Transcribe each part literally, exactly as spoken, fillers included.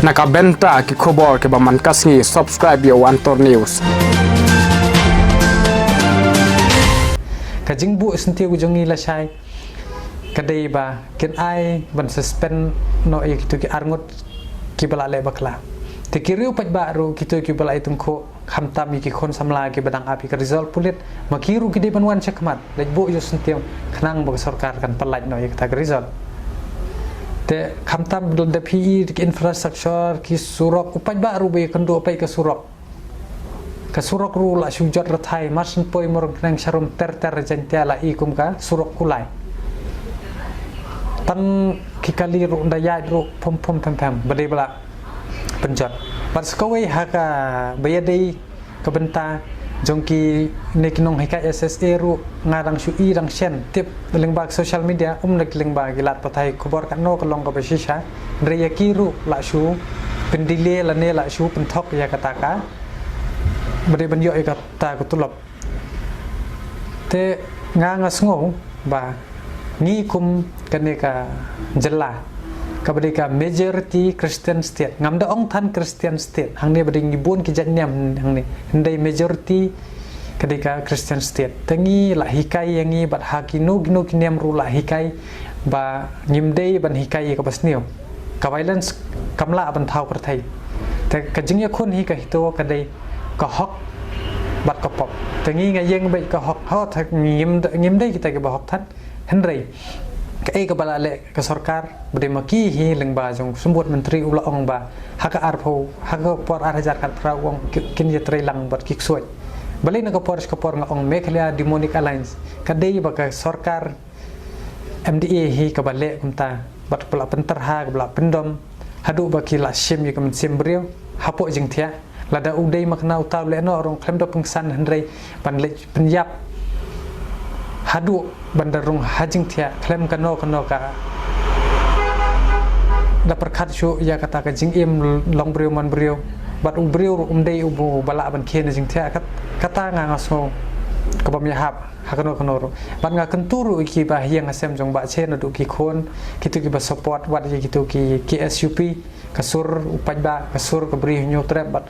Na ka bynta ki khubor kiba man ka sngi, subscribe ïa u Antor News. Ka jingbuh syntiew jong ngi lashai ka dei ba kin ai ban suspend noh ïa kito ki arngut kiba la leh bakla. Te ki riew paidbah ruh, kito kiba la ïatyngkhuh, khamtam ïa ki khun samla kiba dang ap ïa ka result pulit, ma ki ruh ki dei ban wan shakhmat leit buh ïa u syntiew khnang ba ka sorkar kan pyllait noh ïa kata ka result. Te khamtam da phi i ki infrastructure, ki surok, u paidbah ruh ba ïakynduh peit ka surok. Ka surok ruh la shu jot rthai, mar shen poi Mawryngkneng sharum ter ter Jaintia la i kum ka surok kulai. Tang ki kali ruh da ïaid ruh phum phum phem phem, ba dei ba la pynjot. Bad sa kawei ha kaba ïadei ka bynta jong kine ki nonghikai S S A ruh, nga dang shu i, dang shen tip lyngba ka social media, um da ki lyngba ki lad pathai khubor katno ka long kaba shisha. Hynrei ïa ki ruh la shu pyndelay lane la shu pynthok ïa kata ka, ba dei ban ïoh ïa kata ka tulop. Te nga, nga sngew ba ngi kum kane ka jylla kaba dei ka majority Christian state, ngam da ong than Christian state, hangne ba dei ngi bun ki jait niam hangne, hynrei majority ka dei ka Christian state. Te ngi la hikai ïa ngi bad ha kino kino ki niam ruh la hikai ba ngim dei ban hikai ïa kaba sniew. Ka violence kam lah ban thaw pyrthei. Te ka jingïakhun hi ka HITO ka dei ka hok bad ka pop. Te ngi nga ïeng beit ka hok, ho, te ngim, ngim dei kita kiba hok than. Hynrei kaei kaba la leh ka sorkar, ba dei ma ki hi, lyngba jong u Symbud Myntri u la ong ba ha ka arphew, ha ka por ar hajar khatphra u ong ki, kin ïatreilang bad ki ksuid. Balei na ka por sha ka por nga ong Meghalaya Demonic Alliance? Ka dei ba ka sorkar M D A hi kaba leh kumta, bad kaba la pynterha, kaba la pyndom, haduh ba ki la shim ïa ka mynsiem briew hapoh jingthiah. Lada u dei ma kane uta u leh noh ruh khlem da pynsan, hynrei ban leit pynïap haduh ban da rung ha jingthiah khlem kano kano ka, da pyrkhat shuh ïa kata ka jingim long briew man briew. Bad u briew ruh um dei uba lah ban khie na jingthiah. Kat-, kata nga, nga sngew ka bym ïahap ha kano kano ruh. Bad nga kyntu ruh ïa kiba ha ïing ha sem jong Bah Che naduh ki khun, kito kiba support wat ïa kito ki, ki S U P, ka sur u paidbah, ka sur ka Bri Hynñiewtrep bad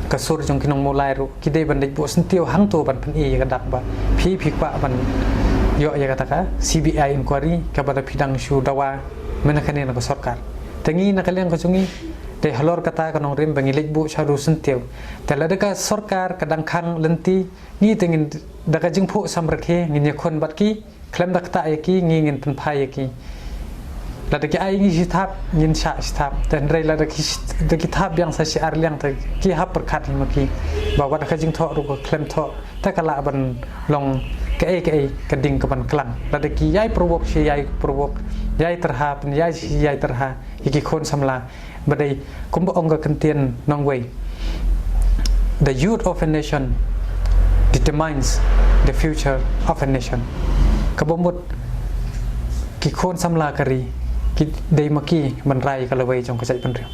ka sur jong ki nong Mawlai ruh, ki dei ban leit buh syntiew hangto ban pyni ïa ka dak ba phi, phi kwah ban ïoh ïa kata ka C B I inquiry kaba da phi dang shu dawa mynne kane na ka sorkar. Te ngi na ka liang ka jong ngi, te halor kata ka nongrim ba ngi leit buh sha ruh syntiew. Te lada ka sorkar ka dang khang lynti, ngi te ngin da ka jingphuh samrkhie ngin ïakhun bad ki, khlem da ktah ïa ki, ngi ngin pynphai ïa ki. Lada ki ai ngi shi thap, ngin shah shi thap. Te hynrei lada ki, da ki thap biang sa shi ar liang, te ki hap pyrkhat hi ma ki ba wat da ka jingthoh ruh ka khlem thoh, te ka lah ban long kaei kaei ka ding ka ban klang. Lada ki ïai provoke shi ïai provoke, ïai tyrha, pynïai shi ïai tyrha ïa ki khun samla. Ba dei kumba ong ka kyntien nongwei, the youth of a nation determines the future of a nation. Kaba mut ki khun samla ka ri ki dei ma ki ban rai ka lawei jong ka jaitbynriew.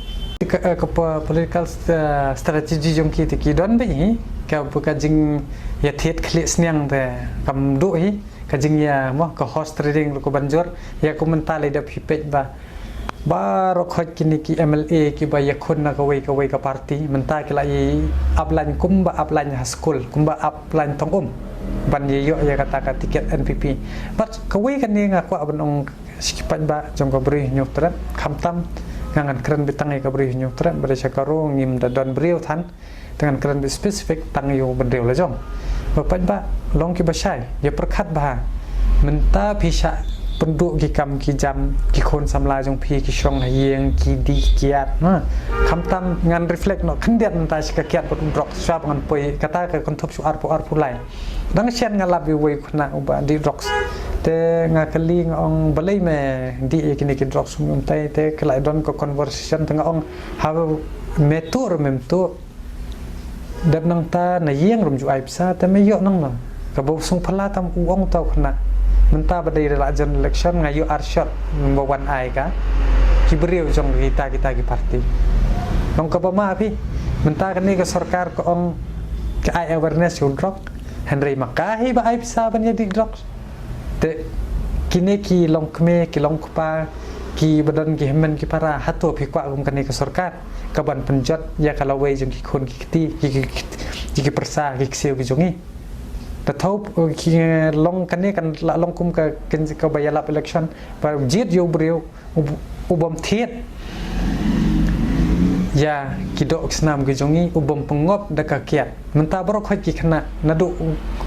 Ka, eh, ka po-, political st-, strategy jong ki te ki don beit hi, ka, ka jingïathied khlieh sniang te kam duh hi, ka jingïa mo, ka horse trading ruh ka ban jur. Ïa, kumta lei da phi peit ba baroh khoit kine ki M L A kiba ïakhun na kawei kawei ka party, mynta ki la ïa ap lain kumba ap lain ha skul, kumba ap lain tong um ban ïa ïoh ïa kata ka tiket N P P. Bad kawei kane nga kwah ban ong sha ki paidbah jong ka Bri Hynñiewtrep, khamtam nga ngan kren beit tang ïa ka Bri Hynñiewtrep, ba da sha ka ro ngim da don briew than. Te ngan kren beit specific tang ïa u bynriew la jong. Ba paidbah, long kiba shai, ïa pyrkhat bha. Mynta phi shah pynduh ki kam ki jam, ki khun samla jong phi ki shong ha ïing, ki dih kiad, ha. Khamtam ngan reflect noh khyndiat mynta sha ka kiad bad u drok, shuwa ba ngan poi, kata ka kynthup shu arphew, arphew lai. Dang shen nga lap ïa uwei u khynnah uba dih drugs. Te nga kylli, nga ong balei me dih ïa kine ki drugs, um, te ka la don ka conversation, te nga ong ha me tuh ruh mem tuh. Dep nangta na ïing ruh ym ju ai pisa, te me ïoh nangno? Kaba sngewphylla tam u ong uta u khynnah. Mynta ba dei la jan election nga ïoh ar shot, ba wan ai ka ki briew jong kita kita ki party. Nong kaba ma phi, mynta kane ka sorkar ka ong ka ai awareness ïa u drok, hynrei ma ka hi ba ai pisa ban ïa dih drok. Te kine ki longkmie, ki longkpa, Ki ba don ki hynmen ki para, hato phi kwah kum kane ka sorkar ka ban pynjot ïa ka lawei jong ki khun ki kti, ki, ki, ki, ki pyrsa, ki ksiew ki jong ngi? Da thoh, ki, long kane kan la long kum ka, ka, ka ba ïalap election, ba jied ïa u briew u, u bym thied ïa ki doh ki snam ki jong ngi, u bym pynngop da ka kiad. Mynta baroh khoit ki khynnah naduh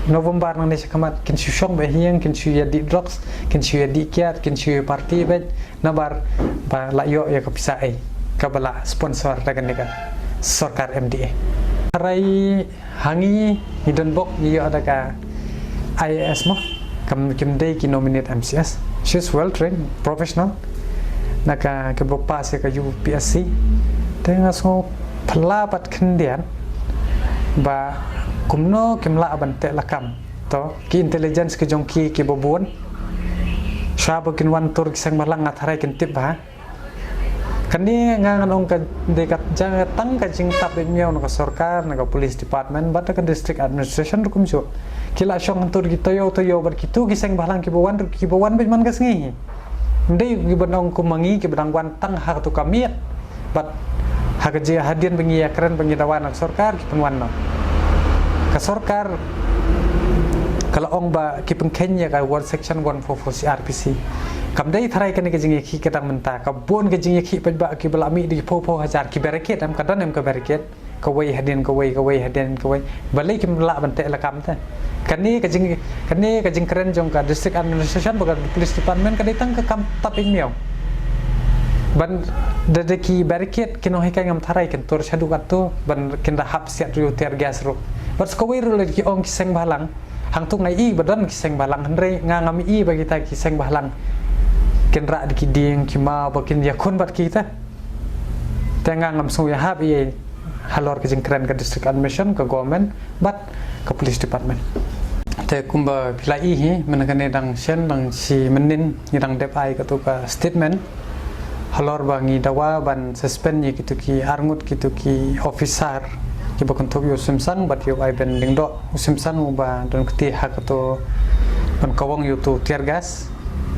November nangne shakhmat kin shu shong beit ha ïing, kin shu ïa dih drugs, kin shu ïa dih kiad, kin shu ïa party beit, namar ba la ïoh ïa ka pisa ei ka ba la sponsor da kane ka sorkar M D A. Hynrei ha ngi, ngi don bok ngi ïoh da ka I A S mo, kam, kim dei ki nominate M C S. She's well trained professional, na ka, ka ba pass ïa ka U P S C. Te nga sngewphylla bad khyndiat ba kumno kim lah ban teh lakam. To ki intelligence ki jong ki, ki ba bun, shwa ba kin wan tur ki seng bhalang, nga tharai kin tip bha. Kane nga ngan ong ka dei ka jang tang ka jingtap beit miaw na ka sorkar, na ka police department bad ka district administration ruh kumjuh. Ki la shong hangtur ki taïew taïew bad kitu ki seng bhalang ki ba wan ruh ki ba wan beit man ka sngi hi. Ym dei ki ba ong kum ma ngi ki ba dang wan tang ha katu ka miet. Bad ha ka jia hadien ba ngi ïa kren ba ngi dawa na ka sorkar ki pynwan noh. Ka sorkar ka la ong ba ki pynkheiñ ïa ka one section one four four C R P C. Kam dei tharai kane ka jingïakhih ka dang mynta, ka bun ka jingïakhih paidbah ki ba la mih da ki phew phew hajar, ki barricade em, ka don em ka barricade, kawei hadien kawei, kawei hadien kawei. Balei kim lah ban teh lakam te? Kane ka jing, kane ka jingkren jong ka district administration bad ka police department ka dei tang ka kam tap ïing miaw. Ban da, da ki barricade, ki nonghikai ngam tharai kin tur shaduh katto, ban kin da hap siat ruh tear gas ruh. Bad sa kawei ruh lada ki ong ki seng bhalang, hangtu nga i ba don ki seng bhalang, hynrei nga ngam i ba kita ki seng bhalang kin rah da ki dieng ki maw ba kin ïakhun bad kita. Te nga ngam sngew ïahap ei ei halor ka jingkren ka district administration, ka government bad ka police department. Te kumba phi la i hi, mynne kane dang shen, dang shi mynnin ngi dang dep ai katu ka statement halor ba ngi dawa ban suspend ïa kitu ki arngut, kitu ki officer ki ba kynthup ïa u Simsang bad ïa u Aiben Lyngdoh. U Simsang u ba don kti ha katu ban kawang ïa utu tear gas,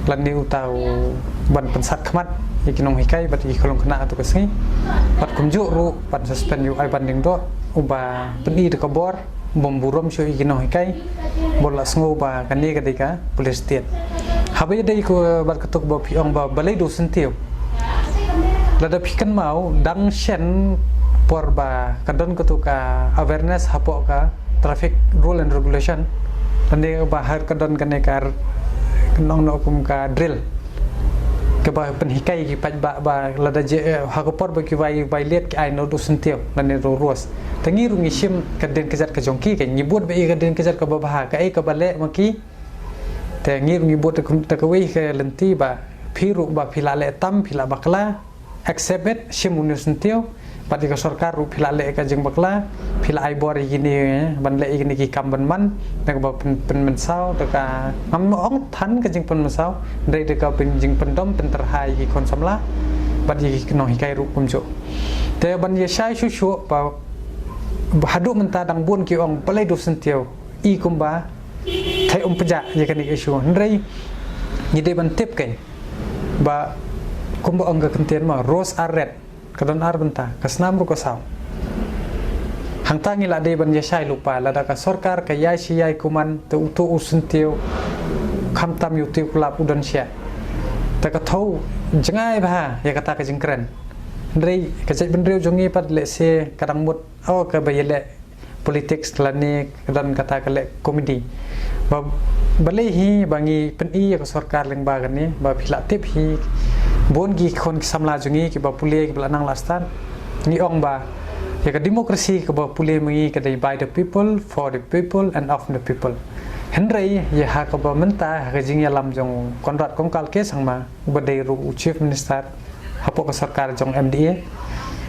lane uta u ban pynsat khmat ïa ki nonghikai bad ïa ki khyllung khynnah ha tu ka sngi. Bad kumjuh ruh ban suspend ïa u Aiben Lyngdoh, u ba pyni da ka bor bym burom shuh ïa ki nonghikai, bad la sngew ba kane ka dei ka police state. Haba ïadei bad katu ba phi ong ba balei du syntiew. Lada phi kynmaw dang shen por ba ka don katu ka awareness hapoh ka traffic rule and regulation. Lane ba ha ka don kane ka r-, ka nong noh kum ka drill, ka ba pynhikai ki paidbah ba lada je, eh, ha ka por ba ki wai, wai leit ki ai noh du syntiew lane du ruh. Te ngi ruh ngi shim ka dien kjat ka jong ki, ka ngi bud ba i ka dien kjat ka ba bha, ka ei ka ba leh ma ki. Te ngi ruh ngi bud te ka, te kawei ka lynti ba phi ruh ba phi la leh tam, phi la bakla, accept it, shim une u syntiew. Bad ïa ka sorkar ruh phi la leh ka jingbakla, phi la ai bor ïa kine, eh, ban leh ïa kine ki kam ban man, na ka ba pyn-, pynmynsaw, da ka ngam ong than ka jingpynmynsaw, hynrei da ka pyn-, jingpyndom pyntyrha ïa ki khun samla bad ïa ki nonghikai ruh kumjuh. Te ban ïa shai shuh shuh ba, ba haduh mynta dang bun ki ong balei du syntiew, i kumba thei um pjah ïa kane ka issue. Hynrei ngi dei ban tip kein ba kumba ong ka kyntien ma, rose are red, ka don ar bynta, ka snam ruh ka saw. Hangta ngi la dei ban ïa shai lypa, lada ka sorkar ka ïai shi ïai kuman, te utu u syntiew khamtam ïa u tiew kulap u don shiah. Te ka thew jngai bha ïa kata ka jingkren. Hynrei ka jaitbynriew jong ngi pat lehse ka dang mut, oh, ka ba ïaleh politics lane ka don kata ka leh comedy. Ba, balei hi ba ngi pyni ïa ka sorkar lyngba kane, ba phi la tip hi, bun ki khun ki samla jong ngi ki ba pule ki ba la nang la stad. Ngi ong ba ïa ka democracy ka ba pule ma ngi ka dei by the people, for the people and of the people. Hynrei ïa ha ka ba mynta ha ka jingïalam jong Conrad Kongkal K Sangma, u ba dei ruh u Chief Minister hapoh ka sorkar jong M D A,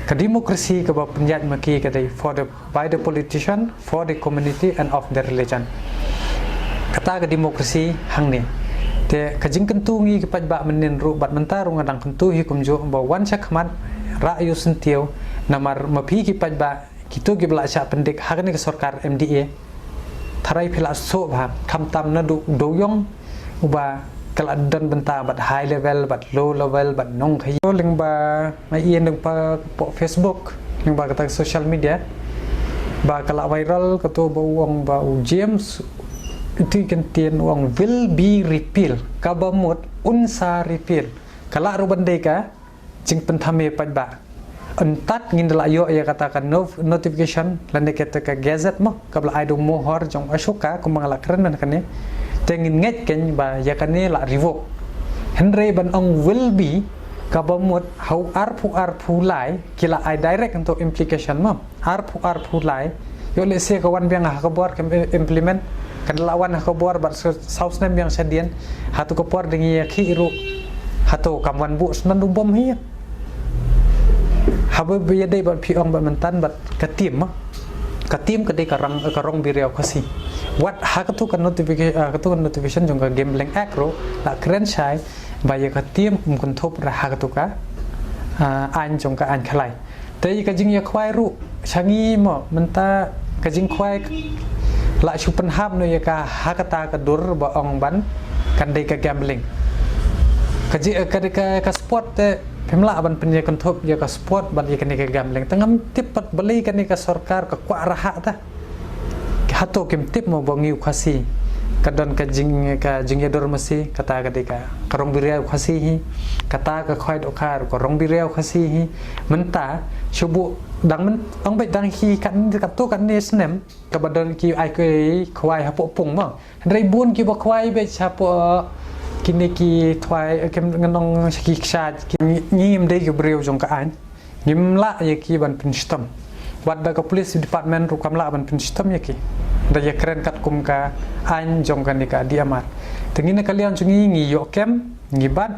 ka democracy ka ba pynïaid ma ki ka dei for the, by the politician, for the community and of the religion. Kata ka democracy hangne. Te ka jingkyntu ngi ki paidbah mynnin ruh bad mynta ruh nga dang kyntu hi kumjuh ba wan shakhmat, rah ïa u syntiew, namar ma phi ki paidbah, kitu ki ba la shah pyndik ha kane ka sorkar M D A, tharai phi la sngewbha, khamtam naduh u dewïong u ba ka la don bynta bad high level, bad low level, bad nongkhaïi. Lyngba nga ïohi lyngba hapoh Facebook, lyngba kata social media, ba ka la viral kato ba u ong ba u James, iti kyntien u ong will be repeal, kaba mut un sa repeal. Ka la ruh ban dei ka jingpynthame paidbah. Untad ngin da la ïoh ïa kata ka no-, notification lane kata ka gazette mo, kaba la ai da u mohor jong Ashoka, kumba nga la kren mynta kane. Te ngin ngeit kein ba ïa kane la revoke. Hynrei ban ong will be, kaba mut ha u arphew arphew lai, ki la ai direct hangto implication mo. Arphew arphew lai. Ïoh lehse ka wan biang ha ka bor, kam implement. Kan da la wan ha ka bor bad sa-, saw snem biang shadien. Hato ka por da ngi ïakhih ruh, hato kam wan buh snem u bom hi. Haba ba ïadei bad phi ong bad mynta bad ka tim, ah. Ka tim ka dei ka rang, ka rong biriaw Khasi. Wat ha kato ka notifica-, ah, kato ka notification jong ka Gambling Act ruh la kren shai ba ïa ka tim ym kynthup ruh ha kato ka, ah, aiñ jong ka aiñ khlaiñ. Te ïa ka jingïakhwai ruh sha ngi mo, mynta ka jingkhwai la shu pynhap noh ïa ka ha kata ka dur ba ong ban kan dei ka gambling. Ka ji-, ka, ka, ka sport te phim lah ban pynïakynthup ïa ka sport bad ïa kane ka gambling. Te ngam tip pat balei kane ka sorkar ka kwah rhah ta. Hato kim tip mo ba ngi u Khasi ka don ka jing, ka jingïadur masi, kata ka dei ka, ka rong biriaw Khasi hi, kata ka khwai dohkha ka rong biriaw Khasi hi. Mynta shu buh dang myn-, ong beit dang hi katne, katto katne snem kaba don ki ai ki khwai hapoh pung mo. Hynrei bun kiba khwai beit hapoh kine ki khwai, eh, kim ngan ong ki kshaid, ki ngi, ngim dei ki briew jong ka aiñ. Ngim lah ïa ki ban pynshitom. Wat da ka police department ruh kam lah ban pynshitom ïa ki. Da ïa kren katkum ka aiñ jong kane ka D M R. Te ngi na ka liang jong ngi ngi ïoh kem, ngi bat,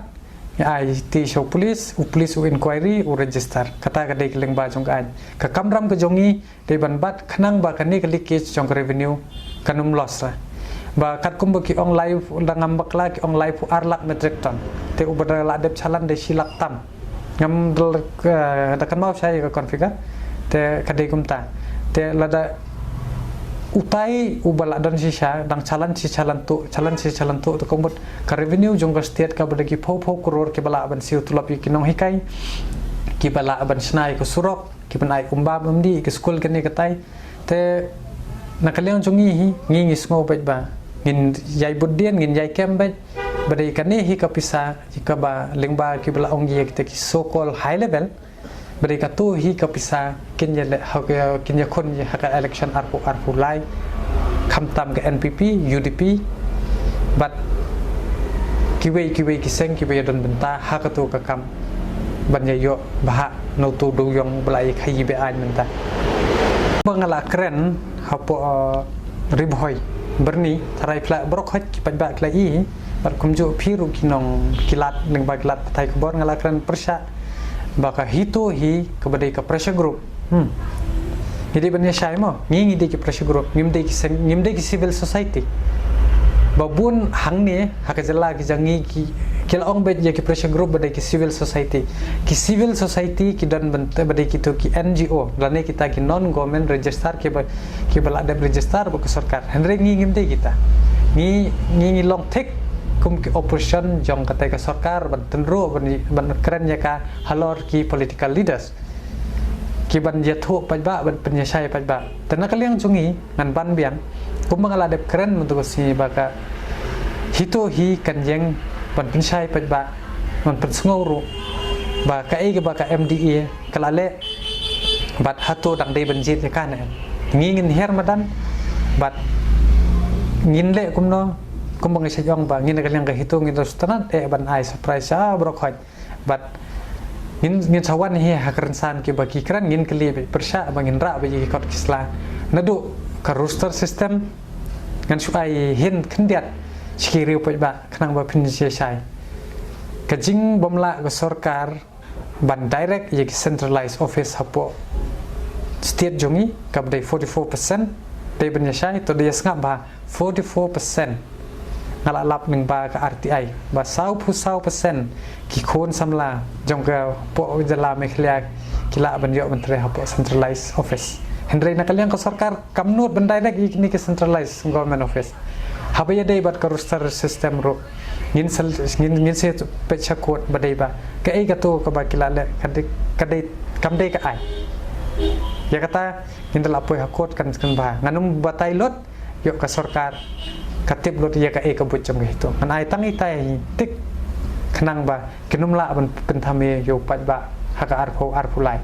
ngi ai ti sha u police, u police u inquiry, u register. Kata ka dei ka lyngba jong ka aiñ. Ka kamram ka jong ngi dei ban bat khnang ba kane ka leakage jong ka revenue kan ym loss ra. Ba katkum ba ki ong lai, da ngam bakla ki ong laiphew ar lak metric ton. Te uba da la dep challan dei shi lak tam. Ngam dal, eh, da kynmaw shai ka configure. Te ka dei kumta. Te lada utai uba la don shisha, dang challan shi challan tuh, challan shi challan tuh, te ka mut ka revenue jong ka state kaba da ki phew phew klur kiba lah ban siew tulop ïa ki nonghikai, kiba lah ban shna ïa ka surok, kiban ai umbam umdih ïa ki skul kane katai. Te na ka liang jong ngi hi, ngi ngi sngew beit ba ngin ïai bud dien, ngin ïai kem beit. Ba dei kane hi ka pisa, ïa kaba lyngba kiba la ong ïa kita ki so called high level. Ba dei kato hi ka pisa kin ïaleh ha ka, kin ïakhun ïa ha ka election arphew arphew lai. Khamtam ka N P P, U D P, bad kiwei kiwei ki seng kiba ïadon bynta ha kato ka kam ban ïa ïoh bha na uto u dewïong ba la ïa khaïi be-aiñ mynta. Ba nga la kren hapoh, eh, Ri Bhoi, Byrni, tharai phi la baroh khoit ki paidbah ki la ïohi, bad kumjuh phi ruh ki nongkylliat lyngba ki lad pathai khubor, nga la kren pyrshah ba ka HITO hi kaba dei ka pressure group. Hmm. Ngi dei ban ïa shai mo, ngi ngi dei ki pressure group, ngim dei ki seng, ngim dei ki civil society. Ba bun hangne ha ka jylla ki jong ngi ki, ki la ong beit ïa ki pressure group ba dei ki civil society. Ki civil society ki don bynta ba dei kito ki N G O, lane kita ki non government register kiba, kiba la dep register bad ka sorkar. Hynrei ngi ngim dei kita. Ngi, ngi ngi long thik kum ki opposition jong katei ka sorkar ban tynruh ban, ban kren ïa ka halor ki political leaders. Kiban ïathuh paidbah, ban pynïashai paidbah. Te na ka liang jong ngi ngan ban biang. Kumba nga la dep kren mynta ka sngi ba ka HITO hi kan ïeng ban pynshai paidbah, ban pynsngew ruh ba kaei kaba ka M D A ka la leh bad hato dang dei ban jied ïa ka ne em. Ngi ngin hiar madan bad ngin leh kumno, kumba nga shait ong ba ngi na ka liang ka HITO ngin da sngewtynnat eh ban ai surprise sha baroh khoit. Bad ngin, ngin sa wan hi ha ka rynsan kiba ki kren, ngin kylli beit pyrshah ba ngin rah beit ïa ki kot ki sla. Naduh ka roster system ngan shu ai hint khyndiat sha ki riew paidbah khnang ba phin ïashai. Ka jingbymlah ka sorkar ban direct ïa ki centralized office hapoh state jong ngi kaba dei forty-four percent, dei ban ïashai, to dei ïa sngap ba forty-four percent. Nga la lap lyngba ka R T I ba sawphew saw percent ki khun samla jong ka hapoh jylla Meghalaya ki lah ban ïoh ban trei hapoh centralized office. Hynrei na ka liang ka sorkar kam nud ban direct ïa kine ki centralized government office. Haba ïadei bad ka roster system ruh Ngin sel ngin ngin se peit sha court ba dei ba kaei kato kaba ki la leh ka dei ka dei kam dei ka aiñ. Ïa kata ngin da la poi ha court kan kan ba ngan ym batai lut. Ïoh ka sorkar ka tip lut ïa kaei ka buit jong ka HITO. Ngan ai tang itai tik khnang ba kin ym lah ban pynthame ïa u paidbah ha ka arphew arphew lai.